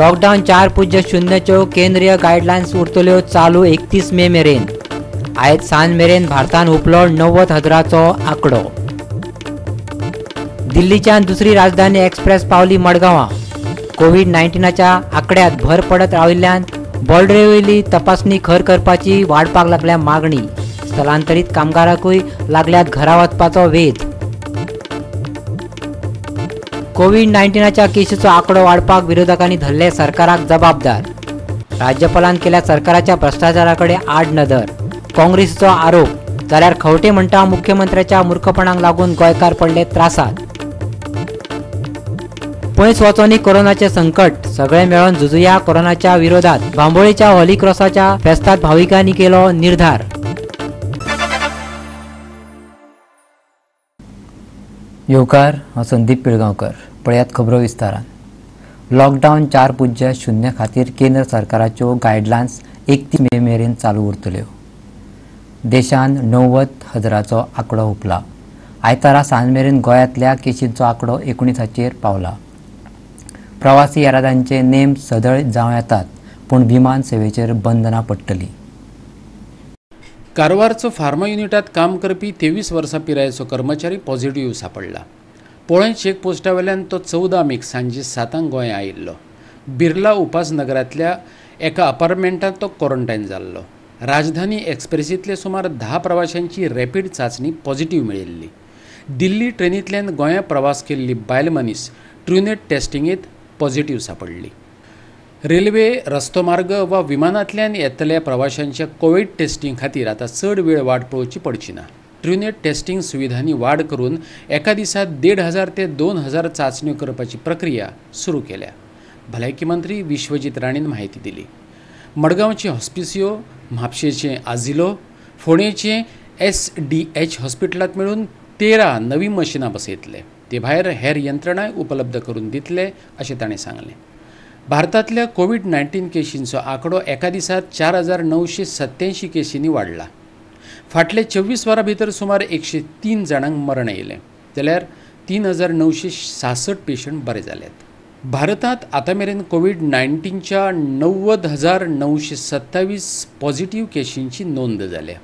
Lockdown 4.0 केंद्रीय guidelines उरतल्यो चालू 31 मे मेरेन. आयज सांज मेरेन भारतान हुपलो 90,000चो आंकडो. दिल्लीच्यान दुसरी राजधानी एक्सप्रेस पावली मडगांवां. कोवीड 19च्या आंकड्यांत भर पडत राविल्ल्यान बॉर्डरीवयली तपासणी खर करपाची वाडपाक लागल्या मागणी. स्थलांतरीत कामगारांकूय लागल्यात घरा वचपाचो वेध. कोवीड 19च्या केशीचो आंकडो वाडपाक विरोधकांनी धरले सरकाराक जबाबदार. राज्यपालान केल्या सरकाराच्या भ्रष्टाचारा कडेन आडनदर. काँग्रेसीचो आरोप, जाल्यार खवटे म्हणटा मुख्यमंत्र्याच्या मूर्खपणाक लागून गोंयकार पडले त्रासात. पयस वचोनी कोरोनाचें संकट, सगळे मेळोन झुजुया कोरोनाच्या विरोधात. बांबोळेच्या हॉली क्रॉसाच्या फेस्तात भाविकांनी केलो निर्धार. येवकार, हांव संदीप पिळगांवकर. पळयात खबरो विस्तारान. लॉकडावन 4.0 खातीर केंद्र सरकाराच्यो गायडलायन्स 31 मे मेरेन चालू उरतल्यो. देशान 90,000चो आंकडो हुपला. आयतारा सांज मेरेन गोंयांतल्या केशींचो आंकडो 19चेर पावला. प्रवासी येरादारीचे नेम सदळ जावं येतात, पूण विमान सेवेचेर बंधनां पडटलीं. कारवारचो फार्मा युनिटांत काम करपी 23 वर्सां पिरायेचो कर्मचारी पॉझिटिव्ह सांपडला. पोळें चेकपोस्टा वेल्यान तो 14 मेक सांजे 7 गोंया आयिल्लो. बिर्ला उपासनगरांतल्या एका अपार्टमेंटांत तो क्वॉरंटायन जाल्लो. राजधानी एक्सप्रेसींतले सुमार 10 प्रवाशांची रॅपीड चांचणी पॉझिटिव्ह मेळिल्ली. दिल्ली ट्रेनींतल्यान गोंया प्रवास केल्ली बायल मनीस ट्रुनेट टेस्टिंगेंत पॉझिटिव्ह सांपडली. रेल्वे, रस्तो मार्ग वा विमानांतल्यान येतल्या प्रवाशांच्या कोवीड टेस्टिंग खातीर आतां चड वेळ वाट पळोवची पडची ना. ट्रुनेट टेस्टिंग सुविधांनी वाड करून एका दिसा 1,500 ते 2,000 चांचण्यो करपाची प्रक्रिया सुरू केल्या. भलायकी मंत्री विश्वजीत राणेन म्हायती दिली. मडगांवचे हॉस्पिसियो, म्हापशेचें आझिलो, फोंडेचें SDH हॉस्पिटलांत मेळून 13 नवीं मशिनां बसयतले. ते भायर हेर यंत्रणाय उपलब्ध करून दितले अशें ताणें सांगलें. भारतांतल्या कोवीड 19 केशींचो आंकडो एका दिसात 4,987 केशींनी वाडला. फाटले 24 वरां भितर सुमार 103 जाणांक मरण आयलें, जाल्यार 3,966 पेशंट बरे जाल्यात. भारतांत आतां मेरेन कोवीड 19च्या 90,927 पॉझिटिव्ह केशींची नोंद जाल्या.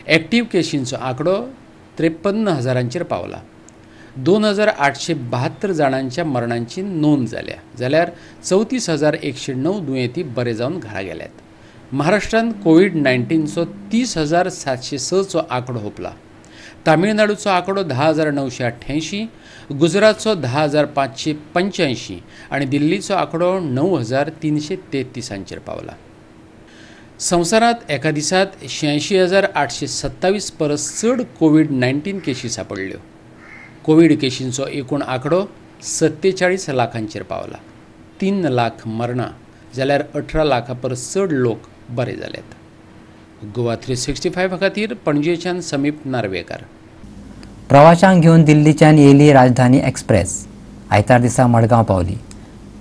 एक्टिव्ह केशींचो आंकडो 53,000चेर पावला. 2,872 जाणांच्या मरणांची नोंद जाल्या, जाल्यार 34,109 दुयेंती बरे जावन घरा गेल्यात. महाराष्ट्रांत कोवीड 19चो 30,706चो आंकडो हुपला. तामिळनाडूचो आंकडो 10,988, गुजरातचो 10,585 आनी दिल्लीचो आंकडो 9,333 पावला. संवसारांत एका दिसात 86,827 परस चड कोवीड 19 केशी सांपडल्यो. कोवीड केशींचो एकूण आंकडो 47 लाखांचेर पावला. 3 लाख मरणां जाल्यार 18 लाखां परस चड लोक बरे जाल्यात. गोवा 365 खातीर पणजेच्यान समीप नार्वेकार. प्रवाशांक घेवन दिल्लीच्यान येयली राजधानी एक्सप्रेस. आयतार दिसा मडगांव पावली.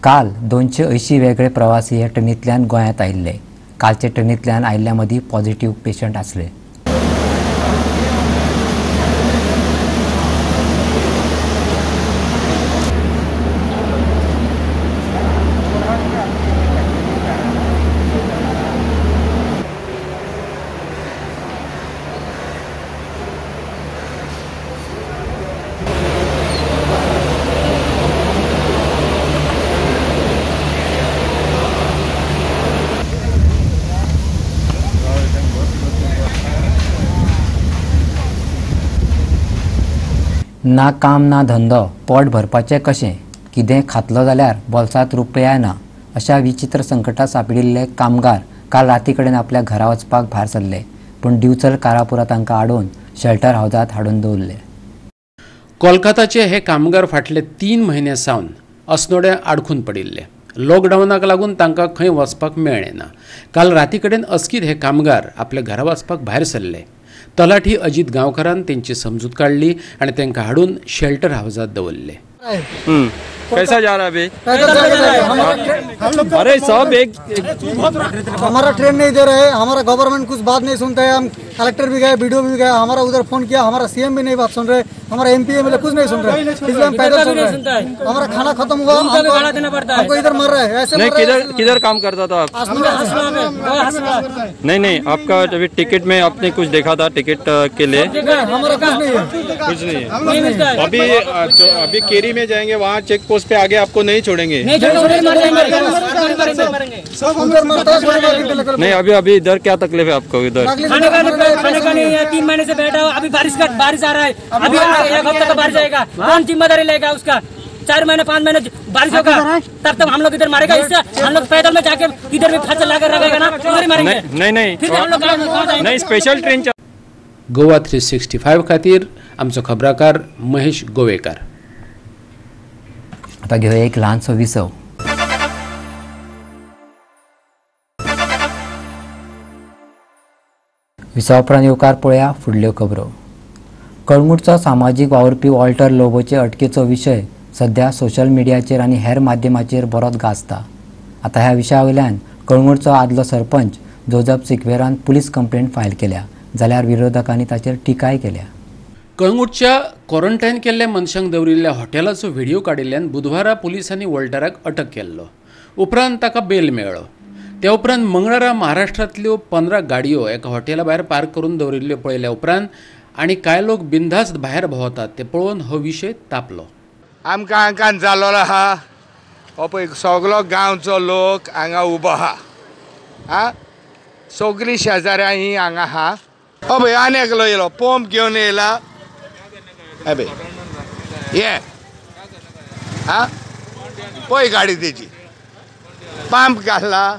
काल 280 वेगळे प्रवासी हे ट्रेनींतल्यान गोंयांत आयिल्ले. कालचे ट्रेनींतल्यान आयिल्ल्या मदीं पॉझिटिव्ह पेशंट आसले. ना काम ना धंदो, पोट भरपाचें कशें, कितें खातलो जाल्यार बोल्सांत रुपया ना, अशा विचित्र संकटात सांपडिल्ले कामगार काल राती कडेन आपल्या घरा वचपाक भायर सरले, पूण दिवचल कारापुरा तांकां आडोवन शेल्टर हावजांत हाडून दवरले. कोलकाताचे हे कामगार फाटले 3 म्हयने सावन अस्नोड्या आडखून पडिल्ले. लॉकडावनाक लागून तांकां खंय वचपाक मेळ्ळें ना. काल राती कडेन अचकीत हे कामगार आपल्या घरा वचपाक भायर सरले. तलाठी अजित गांवकरान तेंची समजूत काडली आनी तांकां हाडून शेल्टर हावजांत दवरले. कैसा जा रहा है अभी? अरे सब एक हमारा ट्रेन नहीं दे रहे, हमारा गवर्नमेंट कुछ बात नहीं सुनता है। हम कलेक्टर भी गए, बीडीओ भी गया, हमारा उधर फोन किया, हमारा सीएम भी नहीं बात सुन रहे, हमारा एमपी एमएलए कुछ नहीं सुन रहे। इसलिए हम पैदल चल रहे हैं। हमारा खाना खत्म हुआ, हमको इधर मर रहे हैं। ऐसे नहीं, किधर किधर काम करता था आप? नहीं नहीं, आपका अभी टिकट में आपने कुछ देखा था टिकट के लिए? हमारा कुछ नहीं है, कुछ नहीं है। अभी अभी केरी में जाएंगे, वहाँ चेक पोस्ट पे आगे आपको नहीं छोड़ेंगे। नहीं, अभी अभी इधर क्या तकलीफ है आपको? इधर खाने का नहीं है, 3 महीने से बैठा हो। अभी बारिश का बारिश आ रहा है, अभी एक हफ्ता का बारिश आएगा, कौन जिम्मेदारी लेगा उसका? 4 महीने 5 महीने बारिश होगा, तब तक हम लोग इधर मारेगा। इससे हम लोग पैदल में जाके इधर भी फसल लाकर रखेगा ना, उधर ही मारेंगे। नहीं नहीं, फिर हम लोग नहीं, स्पेशल ट्रेन। गोवा 365 खातीर आमचो खबराकार महेश गोवेकर। आता घेवया एक ल्हानसो विसव। विसवा उपरांत येवकार पळया फुडल्यो खबरो। कळंगूटचो सामाजीक वावुरपी वॉल्टर लोबोचे अटकेचो विशय सध्या सोशल मिडियाचेर आनी हेर माध्यमाचेर बरोच गाजता। आतां ह्या विशया वयल्यान कळंगूटचो आदलो सरपंच जोजफ सिक्वेरान पुलीस कंप्लेंट फायल केल्या, जाल्यार विरोधकांनी ताचेर टिकाय केल्या। कळंगूटच्या क्वॉरंटायन केल्ल्या मनशांक दवरिल्ल्या हॉटेलाचो व्हिडिओ काडिल्ल्यान बुधवारा पुलिसांनी वॉल्टराक अटक केल्लो। उपरांत ताका बेल मेळ्ळो। त्या उपरांत मंगळारा महाराष्ट्रांतल्यो 15 गाडयो एका हॉटेला भायर पार्क करून दवरिल्ल्यो पळयल्या उपरांत आनी कांय लोक बिनधास्त भायर भोंवतात ते पळोवन हो विशय तापलो। आमकां हांकां जालोलो आहा, हो पळय सगलो गांवचो लोक हांगा उबो आहा, आं सगळीं शेजाऱ्यां ही हांगा आहा। हो पळय आनी एकलो येयलो, पंप घेवन येयला, हे पळय ये आं पळय गाडी तेजी, पंप घातला।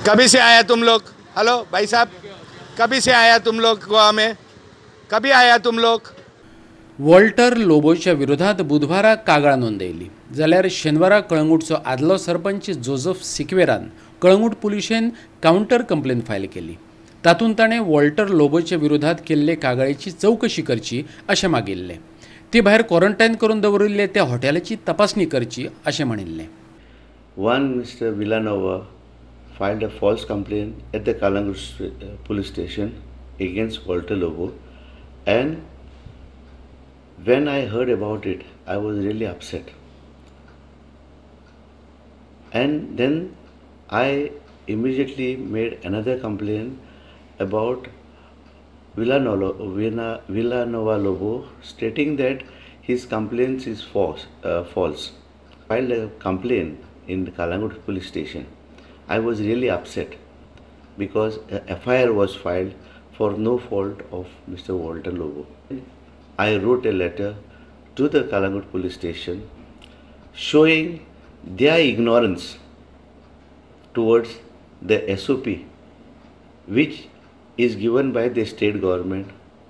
कभी से आया तुम लोग? हेलो भाई साहब, कभी से आया तुम लोग गोवा में? कभी आया तुम लोग? वॉल्टर लोबोच्या विरोधात बुधवारा कागाळ नोंदयली, जाल्यार शेनवारा कळंगूटचो आदलो सरपंच जोजफ सिक्वेरान कळंगूट पुलिशेन कावंटर कंप्लेन फायल केली। तातूंत ताणें वॉल्टर लोबोच्या विरोधात केल्ले कागाळीची चवकशी करची अशें मागिल्लें। ते भायर क्वॉरंटायन करून दवरिल्ले त्या हॉटेलाची तपासणी करची अशें म्हणिल्लें। One Mr. Villanova filed a false complaint at the Calangute police station against Walter Lobo, and when I heard about it, I was really upset. And then I immediately made another complaint about Villanova Lobo, stating that his complaint is false. Filed a complaint in the Calangute police station. I was really upset because a FIR was filed for no fault of Mr. Walter Lobo. I wrote a letter to the Calangute police station showing their ignorance towards the SOP which is given by the state government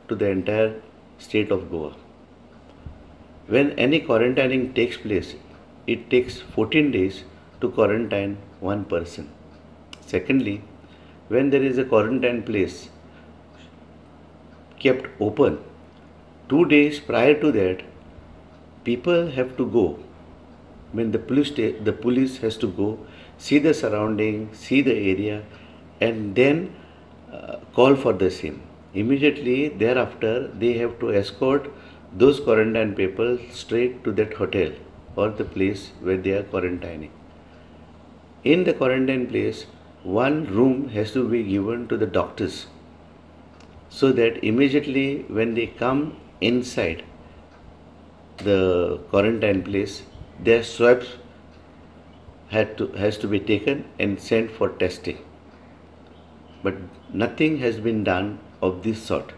to the entire state of Goa. When any quarantining takes place, it takes 14 days to quarantine one person. Secondly, when there is a quarantine place kept open, 2 days prior to that, people have to go. When the police has to go, see the surrounding, see the area, and then call for the same. Immediately thereafter, they have to escort those quarantine people straight to that hotel or the place where they are quarantining. In the quarantine place, one room has to be given to the doctors so that immediately when they come inside the quarantine place, their swabs has to be taken and sent for testing. But nothing has been done of this sort.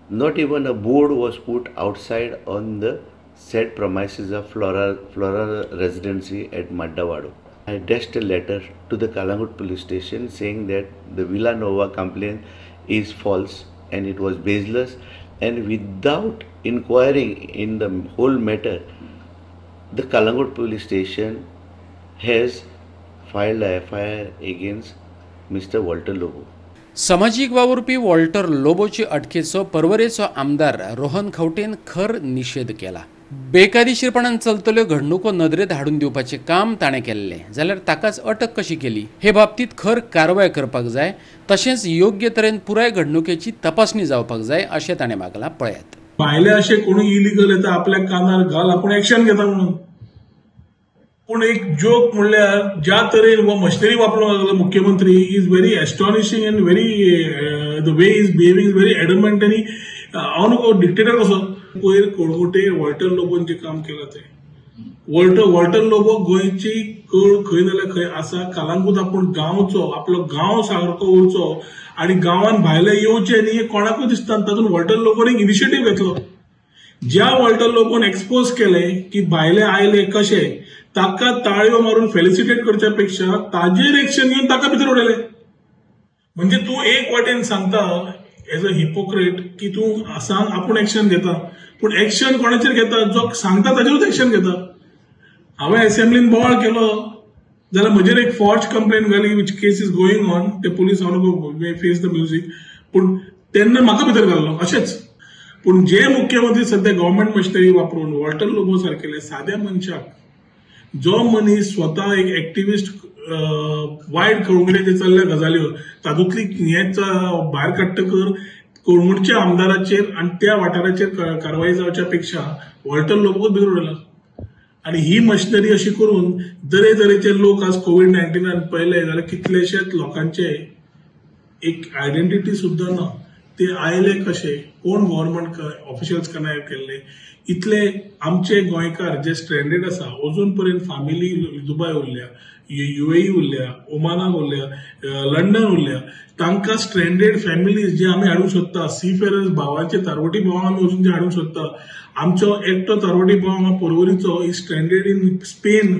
Not even a board was put outside on the said premises of Flora Residency at Maddawado. I dashed a letter to the Calangute police station saying that the Villanova complaint is false and it was baseless, and without inquiring in the whole matter, the Calangute police station has filed a FIR against Mr. Walter Lobo. सामाजीक वावुरपी Walter लोबोचे अटकेचो पर्वरेचो आमदार रोहन खवटेन खर निषेध केला। बेकायदेशीरपणान चलतल्यो घडणुको नदरेंत हाडून दिवपाचें काम ताणें केल्लें जाल्यार ताकाच अटक कशी केली हे बाबतींत खर कारवाय करपाक जाय, तशेंच योग्य तरेन पुराय घडणुकेची तपासणी जावपाक जाय अशें ताणें मागलां. पळयात. भायले अशे कोणूय इलिगल येता आपल्या कानार घाल आपूण एक्शन घेता म्हणून, पूण एक जोक म्हणल्यार ज्या तरेन हो मशिनरी वापरूंक लागलो मुख्यमंत्री is very astonishing and very the way is behaving is very adamant आनी हांव नको डिक्टेटर कसो. पयर कळंगुटे वॉल्टर लोबोन जें काम केलां तें वॉल्टर लोबो गोंयची कळ खंय जाल्यार खंय आसा. कलांगूट आपूण गांवचो आपलो गांव सारको उरचो आनी गांवान भायले येवचे न्ही हें कोणाकूय दिसता. तातूंत वॉल्टर लोबोन एक इनिशिएटीव घेतलो. ज्या वॉल्टर लोबोन एक्सपोज केले की भायले आयले कशे, ताका ताळयो मारून फेलिसिटेट करच्या पेक्षा ताजेर एक्शन घेवन ताका भितर उडयले. म्हणजे तूं एक वाटेन सांगता एज अ हिपोक्रेट की तूं सांग आपूण एक्शन घेता, पूण एक्शन कोणाचेर घेता? जो सांगता ताजेरूच एक्शन घेता. हांवें असेंब्लीन बोवाळ केलो जाल्यार म्हजेर एक फॉर्ज कंप्लेन घाली which case is going on, ते पुलीस हांव फेस the music, पूण तेन्ना म्हाका भितर घाल्लो अशेंच. पूण जे मुख्यमंत्री सद्या गव्हर्मेंट मशिनरी वापरून वॉल्टर लोबो सारकेले साद्या मनशाक, जो मनीस स्वता एक एक्टिविस्ट वायट कळंगुटे चल्ल्या गजाल्यो तातूंतली हेच भायर काडटकर कळंगुटच्या आमदाराचेर आनी त्या वाठाराचेर कारवाय जावच्या पेक्षा वॉल्टर लोबोकूच भितर उडयला. आनी ही मशिनरी अशी करून तरेतरेचे लोक आज कोवीड-19 पळयले जाल्यार कितलेशेच लोकांचे एक आयडेंटिटी सुद्दां ना, ते आयले कशे, कोण गव्हर्मेंट ऑफिशियल्स कनेक्ट केल्ले. इतले आमचे गोंयकार जे स्ट्रेंडेड आसा अजून पर्यंत फॅमिली दुबाय उरल्या, युएई उरल्या, ओमानाक उरल्या, लंडन उरल्या, तांकां स्ट्रेंडेड फॅमिलीज जे आमी हाडूंक सोदता, सी फेरर्स भावाचे तारवटी भावांक आमी वचून जे हाडूंक सोदता. आमचो एकटो तारवटी भाव हांगा पोरवरीचो is stranded in Spain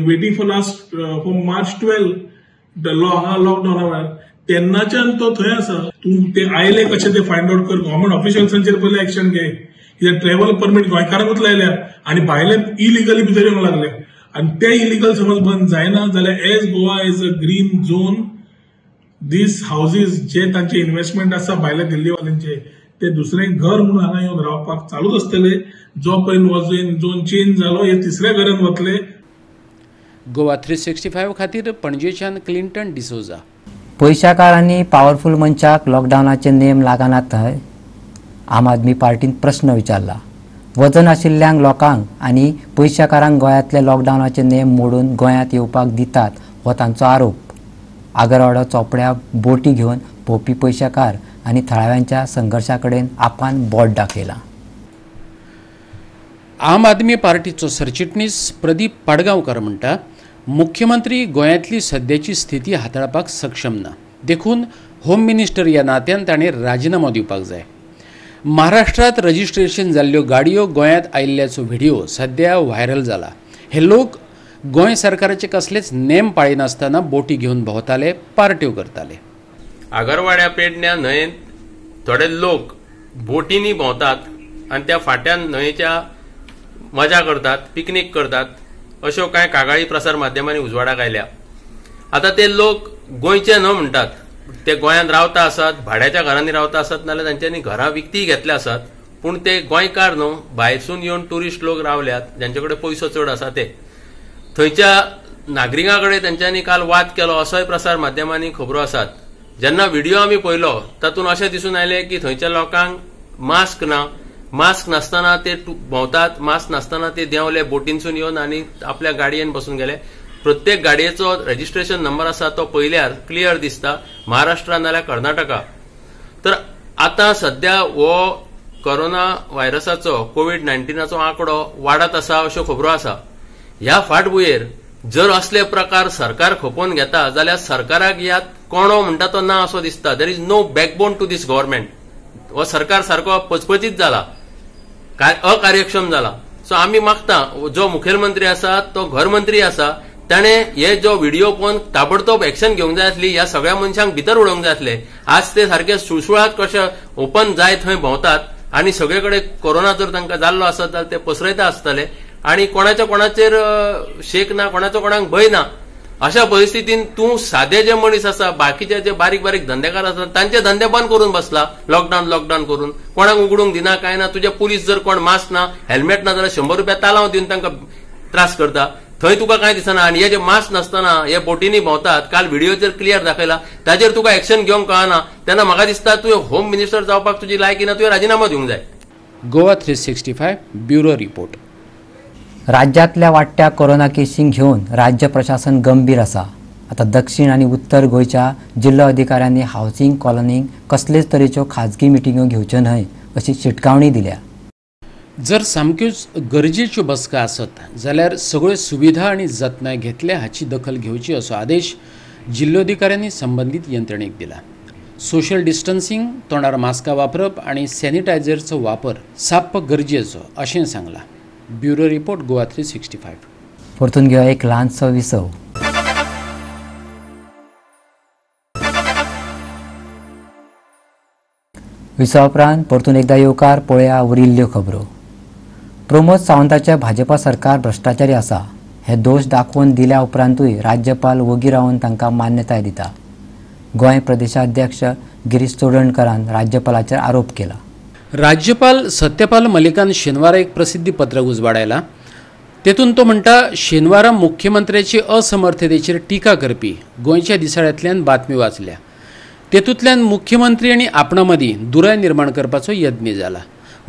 waiting for last for March 12 हांगा लॉकडावना वेळार तेन्नाच्यान तो थंय आसा. तूं ते आयले कशे ते फायंड आवट कर, गव्हर्मेंट ऑफिशियल्सांचेर पयलीं एक्शन घे. कित्याक ट्रॅव्हल परमीट गोंयकारांकूच लायल्या आनी भायले इलिगली भितर येवंक लागले आनी ते इलिगल समज बंद जायना जाल्यार as Goa is a green zone these houses जे तांचे इन्व्हेस्टमेंट आसा भायल्या दिल्लीवाल्यांचे ते दुसरें घर म्हणून हांगा येवन रावपाक चालूच आसतले. जो पर्यंत हो झोन चेंज जालो हे तिसऱ्या घरान वतले. गोवा 365 खातीर पणजेच्यान क्लिंटन डिसोजा. पयशाकार आनी पावरफूल मनशाक लॉकडावनाचे नेम लागनात थंय आम आदमी पार्टीन प्रश्न विचारला. वजन आशिल्ल्यांक लोकांक आनी पयशाकारांक गोंयांतले लॉकडावनाचे नेम मोडून गोंयांत येवपाक दितात हो तांचो आरोप. आगरवाडो चोपड्या बोटी घेवन भोंवपी पयशाकार आनी थळाव्यांच्या संघर्शा कडेन आपान बोट दाखयलां. आम आदमी पार्टीचो सरचिटणीस प्रदीप पाडगांवकर म्हणटा, मुख्यमंत्री गोंयांतली सद्याची स्थिती हाताळपाक सक्षम ना, देखून होम मिनिस्टर ह्या नात्यान ताणें राजिनामो दिवपाक जाय. महाराष्ट्रांत रजिस्ट्रेशन जाल्ल्यो गाडयो गोंयांत आयिल्ल्याचो व्हिडिओ सद्या व्हायरल जाला. हे लोक गोंय सरकाराचे कसलेच नेम पाळिनासतना बोटी घेवन भोंवताले, पार्ट्यो करताले. आगरवाड्या पेडण्या न्हंयेंत थोडे लोक बोटींनी भोंवतात आनी त्या फाट्यान न्हंयेच्या मजा करतात, पिकनीक करतात अश्यो कांय कागाळी प्रसार माध्यमांनी उजवाडाक आयल्या. आतां ते लोक गोंयचे न्हय म्हणटात, ते गोंयांत रावता आसात, भाड्याच्या घरांनी रावता आसात, नाल्यार तांच्यांनी घरां विकतीय घेतल्या आसात, पूण ते गोंयकार न्हू, भायरसून येवन ट्युरिस्ट लोक रावल्यात ज्यांचे कडेन पयसो चड आसा ते. थंयच्या नागरिकां कडेन तांच्यांनी काल वाद केलो असोय प्रसार माध्यमांनी खबरो आसात. जेन्ना व्हिडिओ आमी पळयलो तातूंत अशें दिसून आयलें की थंयच्या लोकांक मास्क ना, मास्क नासतना ते भोंवतात, मास्क नासतना ते देंवले बोटींसून येवन आनी आपल्या गाडयेन बसून गेले. प्रत्येक गाडयेचो रजिस्ट्रेशन नंबर आसा तो पळयल्यार क्लियर दिसता महाराष्ट्रा नाल्यार कर्नाटका. तर आतां सद्या हो कोरोना व्हायरसाचो कोवीड-19 आंकडो वाडत आसा अश्यो खबरो आसा. ह्या फाटभुंयेर जर असले प्रकार सरकार खपोवन घेता जाल्यार सरकाराक ह्या कोणो म्हणटा तो ना असो दिसता. There is no backbone to this government. हो सरकार सारको पचपचीत जाला, अकार्यक्षम जाला. सो आमी मागता जो मुखेलमंत्री आसा तो घरमंत्री आसा ताणें हे जो व्हिडिओ पळोवन ताबडतोब एक्शन घेवंक जाय आसली, ह्या सगळ्या मनशांक भितर उडोवंक जाय आसले. आज ते सारके सुळसुळात कशे ओपन जाय थंय भोंवतात आनी सगळे कडेन कोरोना जर तांकां जाल्लो आसत जाल्यार ते पसरयता आसतले आनी कोणाच्या कोणाचेर शेक ना, कोणाचो कोणाक भंय ना. अशा परिस्थितीन तूं सादे जे मनीस आसा, बाकीचे जे बारीक बारीक धंदेकार आसा तांचे धंदे बंद करून बसला. लॉकडावन लॉकडावन करून कोणाक उगडूंक दिना काय ना. तुजे पुलीस जर कोण मास्क ना हेल्मेट ना जाल्यार 100 रुपया तालांव दिवन तांकां त्रास करता. थंय तुका कांय दिसना. आनी हे जे मास्क नासतना हे बोटींनी भोंवतात, काल व्हिडियोचेर क्लियर दाखयला, ताजेर तुका एक्शन घेवंक कळना. तेन्ना म्हाका दिसता तुवें होम मिनिस्टर जावपाक तुजी लायकी ना, तुवें राजिनामो दिवंक जाय. Goa 365 bureau report. राज्यांतल्या वाडट्या कोरोना केशींक घेवन राज्य प्रशासन गंभीर आसा. आतां दक्षिण आनी उत्तर गोंयच्या जिल्लो अधिकाऱ्यांनी हावसिंग कॉलनींक कसलेच तरेच्यो खाजगी मिटिंगो घेवच्यो न्हय अशी शिटकावणी दिल्या. जर सामक्योच गरजेच्यो बसका आसत जाल्यार सगळ्यो सुविधा आनी जतनाय घेतल्या हाची दखल घेवची असो आदेश जिल्लोधिकाऱ्यांनी संबंदीत यंत्रणेक दिला. सोशल डिस्टन्सिंग, तोंडार मास्कां वापरप आनी सॅनिटायझरचो वापर साप्प गरजेचो अशें सांगलां. Bureau report, Goa 365. परतून घेवया एक ल्हानसो विसव. विसवा उपरांत परतून एकदा येवकार. पळया उरिल्ल्यो खबरो. प्रमोद सावंताचे भाजपा सरकार भ्रश्टाचारी आसा हे दोश दाखोवन दिल्या उपरांतूय राज्यपाल वोगी रावन तांकां मान्यताय दिता. गोंय प्रदेशाध्यक्ष गिरीश चोडणकरान राज्यपालाचेर आरोप केला. राज्यपाल सत्यपाल मलिकान शेनवारा एक प्रसिद्धी पत्रक उजवाडायला. तेतून तो म्हणटा, शेनवारा मुख्यमंत्र्याची असमर्थतेचेर टिका करपी गोंयच्या दिसाळ्यांतल्यान बातमी वाचल्या. तेतूंतल्यान मुख्यमंत्री आनी आपणा मदीं दुराय निर्माण करपाचो यत्न जाला.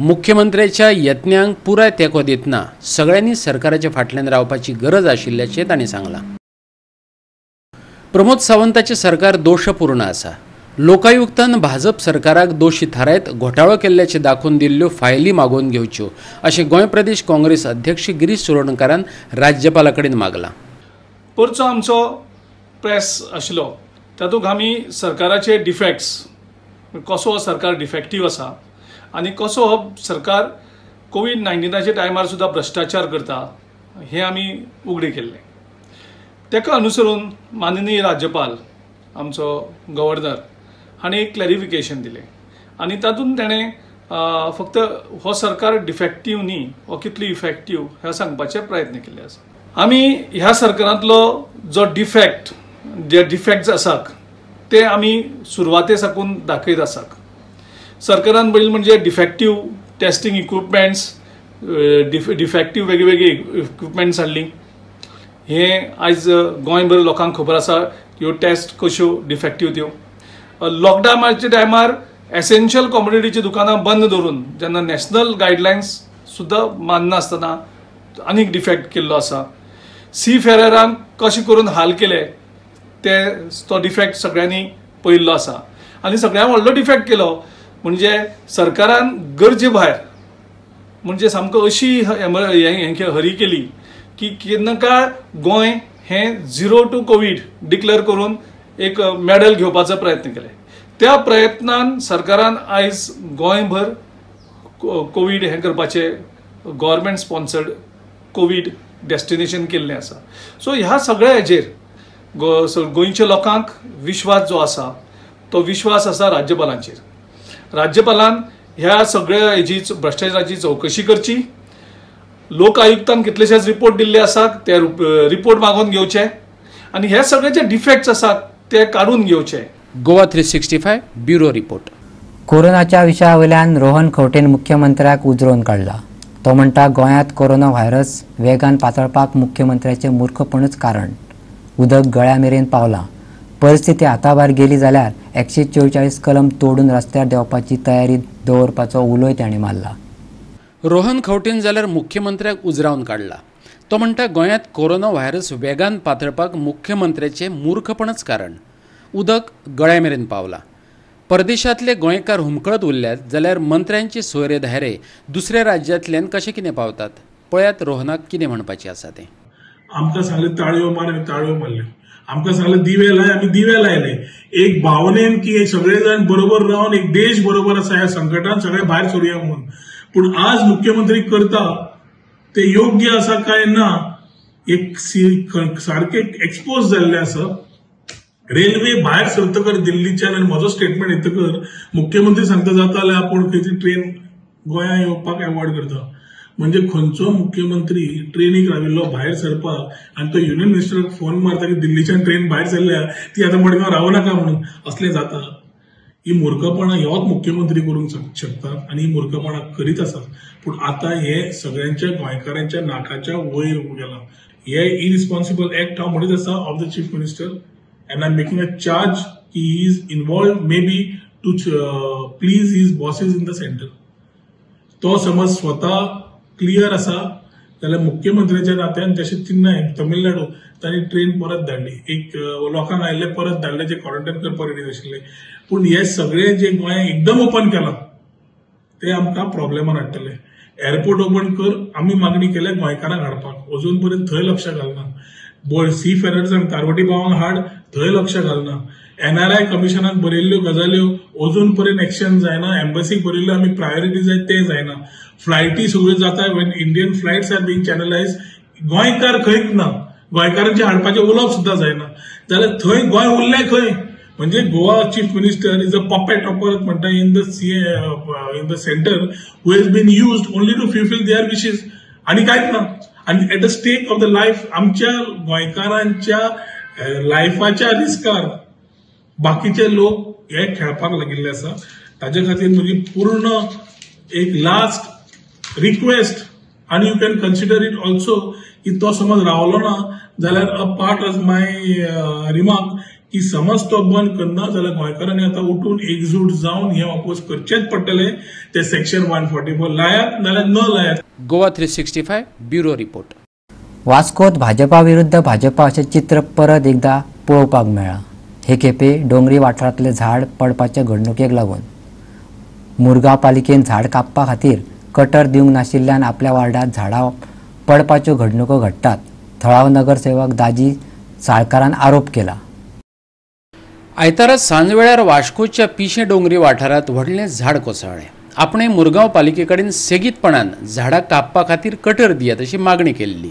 मुख्यमंत्र्याच्या यत्नांक पुराय तेंको दितना सगळ्यांनी सरकाराच्या फाटल्यान रावपाची गरज आशिल्ल्याचें तांणी सांगलां. प्रमोद सावंताचें सरकार दोशपूर्ण आसा. लोकायुक्तान भाजप सरकाराक दोशी थारायत घोटाळो केल्ल्याचें दाखोवन दिल्ल्यो फायली मागोवन घेवच्यो अशें गोंय प्रदेश काँग्रेस अध्यक्ष गिरीश चोडणकारान राज्यपाला कडेन मागलां. परचो आमचो प्रेस आशिल्लो तातूंत आमी सरकाराचे डिफेक्ट्स, कसो हो सरकार डिफेक्टीव आसा आनी कसो हो सरकार कोवीड-19च्या टायमार सुद्दां भ्रश्टाचार करता हें आमी उगडे केल्लें. ताका अनुसरून माननीय राज्यपाल आमचो गव्हर्नर हांणी एक क्लॅरिफिकेशन दिलें आनी तातूंत ताणें फक्त हो सरकार डिफेक्टीव न्ही, हो कितलो इफेक्टीव हें सांगपाचे प्रयत्न केल्ले आसा. आमी ह्या सरकारांतलो जो डिफेक्ट, जे डिफेक्ट्स आसात ते आमी सुरवाते साकून दाखयत आसात. सरकारान पयलीं म्हणजे डिफेक्टीव टेस्टिंग इक्विपमेंट्स, डिफेक्टीव वेगवेगळी इक्विपमेंट्स हाडली. हें आयज गोंयभर लोकांक खबर आसा ह्यो टेस्ट कश्यो डिफेक्टीव त्यो. लॉकडावनाच्या टायमार एसेन्शियल कॉमोडिटीची दुकानां बंद दवरून जेन्ना नॅशनल गायडलायन्स सुद्दां माननासतना आनीक डिफेक्ट केल्लो आसा. सी फेररांक कशें करून हाल केले ते तो डिफेक्ट सगळ्यांनी पळयल्लो आसा. आनी सगळ्यांत व्हडलो डिफेक्ट केलो म्हणजे सरकारान गरजे भायर म्हणजे सामको अशी हरी केली की केन्ना काळ गोंय हें 0 टू कोवीड डिक्लेअर करून एक मेडल घेवपाचो प्रयत्न केले. त्या प्रयत्नान सरकारान आयज गोंयभर कोवीड हें करपाचें गव्हर्मेंट स्पॉन्सर्ड कोवीड डेस्टिनेशन केल्लें आसा. सो ह्या सगळ्या हेजेर गोंयच्या लोकांक विश्वास जो आसा तो विश्वास आसा राज्यपालांचेर. राज्यपालान ह्या सगळ्या हेजी भ्रश्टाचाराची चवकशी करची. लोक आयुक्तान कितलेशेच रिपोर्ट दिल्ले आसात ते रिपोर्ट मागोवन घेवचे आनी हे सगळे जे डिफेक्ट्स आसात ते काडून घेवचे. Goa 365 bureau report. कोरोनाच्या विशया वयल्यान रोहन खंवटेन मुख्यमंत्र्याक उजरोवन काडला. तो म्हणटा गोंयांत कोरोना व्हायरस वेगान पातळपाक मुख्यमंत्र्याचें मूर्खपणूच कारण. उदक गळ्या मेरेन पावलां. परिस्थिती हाताभायर गेली जाल्यार 144 कलम तोडून रस्त्यार देंवपाची तयारी दवरपाचो उलोय ताणें मारला. रोहन खंवटेन जाल्यार मुख्यमंत्र्याक उजरावन काडला. तो म्हणटा गोंयांत कोरोना व्हायरस वेगान पातळपाक मुख्यमंत्र्याचें मूर्खपणच कारण. उदक गळ्या मेरेन पावलां. परदेशांतले गोंयकार हुमकळत उरल्यात जाल्यार मंत्र्यांचे सोयरे धायरे दुसऱ्या राज्यांतल्यान कशें कितें पावतात? पळयात रोहनाक कितें म्हणपाचें आसा तें. आमकां सांगलें ताळयो मार, आमी ताळयो मारल्यो. आमकां सांगलें दिवे लाय, आमी दिवे लायले. एक भावनेन की सगळे जाण बरोबर रावन एक देश बरोबर आसा ह्या संकटान सगळे भायर सरुया म्हणून. पूण आज मुख्यमंत्री करता ते योग्य आसा काय ना एक सारकें एक्सपोज जाल्लें आसा. रेल्वे भायर सरतकर दिल्लीच्यान आनी म्हजो स्टेटमेंट येतकर मुख्यमंत्री सांगता जाता जाल्यार आपूण खंयची ट्रेन गोंया येवपाक एवॉयड करता. म्हणजे खंयचो मुख्यमंत्री ट्रेनीक राविल्लो भायर सरपाक आनी तो युनियन मिनिस्टराक फोन मारता की दिल्लीच्यान ट्रेन भायर सरल्या ती आतां मडगांव रावू नाका म्हणून, असलें जाता. ही मूर्खपणां ह्योच मुख्यमंत्री करूंक शकता आनी ही मूर्खपणां करीत आसात. पूण आतां हे सगळ्यांच्या गोंयकारांच्या नाकाच्या वयर गेलां. हे इरिस्पॉन्सिबल एक्ट हांव म्हणीत आसा of the chief minister, and I am making a charge की he is involved may be to please his bosses in the centre. तो समज स्वता क्लियर आसा जाल्यार मुख्यमंत्र्याच्या नात्यान जशें चेन्नय तमिळनाडू तांणी ट्रेन परत धाडली, एक लोकांक आयिल्ले परत धाडले जे क्वॉरंटायन करपाक रेडी आशिल्ले. पूण हे सगळे जे गोंय एकदम ओपन केलां ते आमकां प्रॉब्लेमान हाडटले. एअरपोर्ट ओपन कर आमी मागणी केल्या गोंयकारांक हाडपाक, अजून पर्यंत थंय लक्ष घालना. सी फेरर्सांक तारवटी भावांक हाड, थंय लक्ष घालना. एनआरआय कमिशनाक बरयल्ल्यो गजाल्यो अजून पर्यंत एक्शन जायना. एम्बसीक बरयल्ल्यो आमी प्रायोरिटी जाय ते जायना. फ्लायटी सगळ्यो जाता when Indian flights are being channelise, गोंयकार खंयच ना, गोंयकारांचे हाडपाचें उलोवप सुद्दां जायना. जाल्यार थंय गोंय उरलें खंय? म्हणजे Goa chief minister is a puppet परत म्हणटा in the centre who has been used only to fulfil their wishes आनी कांयच ना. आनी at the stake of the life, आमच्या गोंयकारांच्या लायफाच्या रिस्कार बाकीचे लोक हे खेळपाक लागिल्ले आसा. ताजे खातीर म्हजी पूर्ण एक लास्ट रिक्वेस्ट आनी you can consider it also की तो समज रावलो ना जाल्यार a part of my remark की समज तो बंद करना जाल्यार गोंयकारांनी आतां उठून एकजूट जावन हें ऑपोज करचेंच पडटलें. ते सेक्शन 144 लायात नाल्यार न लायात. Goa 365 bureau report. वास्कोत भाजपा विरुद्ध भाजपा अशें चित्र परत एकदा पळोवपाक मेळ्ळां. हे खेपे डोंगरी वाठारांतलें झाड पडपाचे घडणुकेक लागून मुरगांव पालिकेन झाड कापपा खातीर कटर दिवंक नाशिल्ल्यान आपल्या वार्डांत झाडां पडपाच्यो घडणुको घडटात, थळावो नगरसेवक दाजी साळकारान आरोप केला. आयतारा सांजवेळार वास्कोच्या पिशे डोंगरी वाठारांत व्हडलें झाड कोसळ्ळें. आपणे मुरगांव पालिके कडेन सेगीतपणान झाडां कापपा खातीर कटर दियात अशी मागणी केल्ली.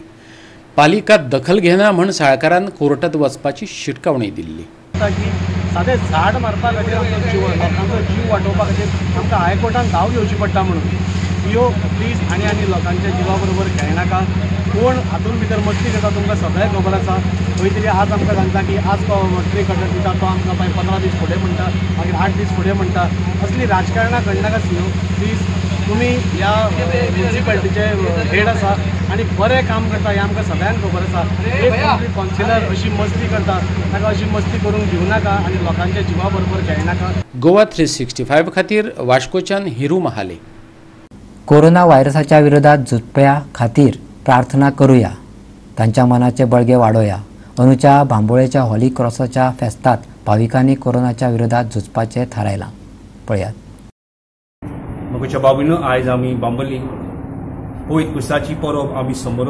पालिका दखल घेना म्हण साळकारान कोर्टात वचपाची शिटकावणी दिल्ली. की सादें झाड मारपा खातीर आमचो जीव, लोकांचो जीव वाटोवपा खातीर आमकां हायकोर्टान धांव घेवची पडटा. म्हणून यो प्लीज आनी आनी लोकांच्या जिवा बरोबर खेळनाका. कोण हातून भितर मस्ती करता तुमकां सगळें खबर आसा. खंय तरी आज आमकां सांगता की आज तो ट्री कटर दिता, तो आमकां मागीर 15 दीस फुडें म्हणटा, मागीर 8 दीस फुडें म्हणटा. असली राजकारणां करनाका न्हू प्लीज. तुमी ह्या म्युनिसिपालिटीचे हेड आसा आनी बरें काम करता हें आमकां सगळ्यांक खबर आसा. एक कावन्सिलर अशी मस्ती करता ताका अशी मस्ती करूंक दिवं नाका आनी लोकांच्या जिवा बरोबर खेळनाका. गोवा 365 खातीर वास्कोच्यान हिरू महाले. कोरोना व्हायरसाच्या विरोधात झुजप्या खातीर प्रार्थना करूया, तांच्या मनाचे बळगे वाडोवया. अंदूच्या बांबोळेच्या हॉली क्रॉसाच्या फेस्तात भाविकांनी कोरोनाच्या विरोधात झुजपाचें थारायलां. पळयात. म्हज्या बाबीनो, आयज आमी बांबोली पवित्र क्रिस्ताची परब आमी समोर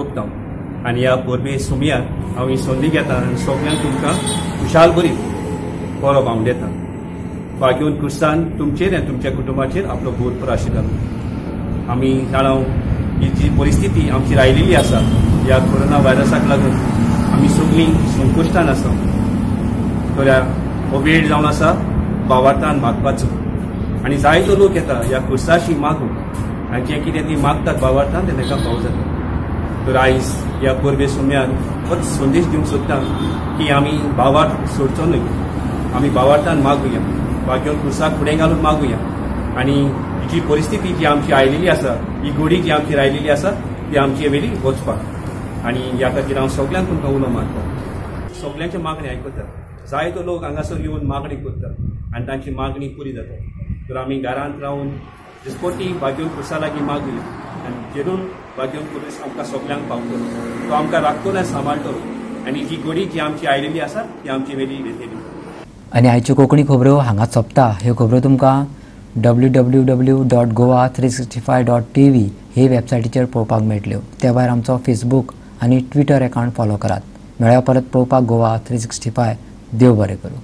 आनी ह्या परबे सुमयार आमी संदी घेता आनी सगळ्यांक तुमकां खुशाल बरी परब हांव दिता. भाग्योन क्रिस्तान तुमचेर आनी तुमच्या कुटुंबाचेर आपलो भरपूर आशिर्वाद. आमी जाणा ही जी परिस्थिती आमची राहिलेली आसा ह्या कोरोना व्हायरसाक लागून आमी सगळीं संकश्टान आसा. तर हो वेळ जावन आसा भावार्थान मागपाचो आनी जायतो लोक येता ह्या क्रिस्ताशी मागूंक आनी जें कितें ती मागतात भावार्थान तें तांकां फावो जाता. तर आयज ह्या परबे सुम्यान होच संदेश दिवंक सोदता की आमी भावार्थ सोडचो न्हय, आमी भावार्थान मागुया, भाग्योन क्रिस्ताक फुडें घालून मागुया आनी जी परिस्थिती जी आमची आयलेली आसा, ही गोडी जी आमची राहिलेली आसा ती आमची वेळी वचपाक. आनी ह्या खातीर हांव सगळ्यांक तुमकां उलो मारता, सगळ्यांची मागणी आयकता. जायतो लोक हांगासर येवन मागणी करता आनी तांची मागणी पुरी जाता. तर आमी घरांत रावन दिसपटी भाग्योन क्रिस्ता लागीं मागुया आनी जेरून भाग्योन क्रिस्त आमकां सगळ्यांक पावतलो, तो आमकां राखतलो आनी सांबाळटलो आनी जी गोडी जी आमची आयलेली आसा ती आमची वेळी वेतली. आनी आयच्यो कोंकणी खबरो हांगाच सोंपता. ह्यो खबरो तुमकां www.goa365.tv हे वेबसायटीचेर पळोवपाक मेळटल्यो. त्या भायर आमचो फेसबूक आनी ट्विटर अकावंट फॉलो करात. मेळ्या परत पळोवपाक गोवा 365. देव बरें करूं.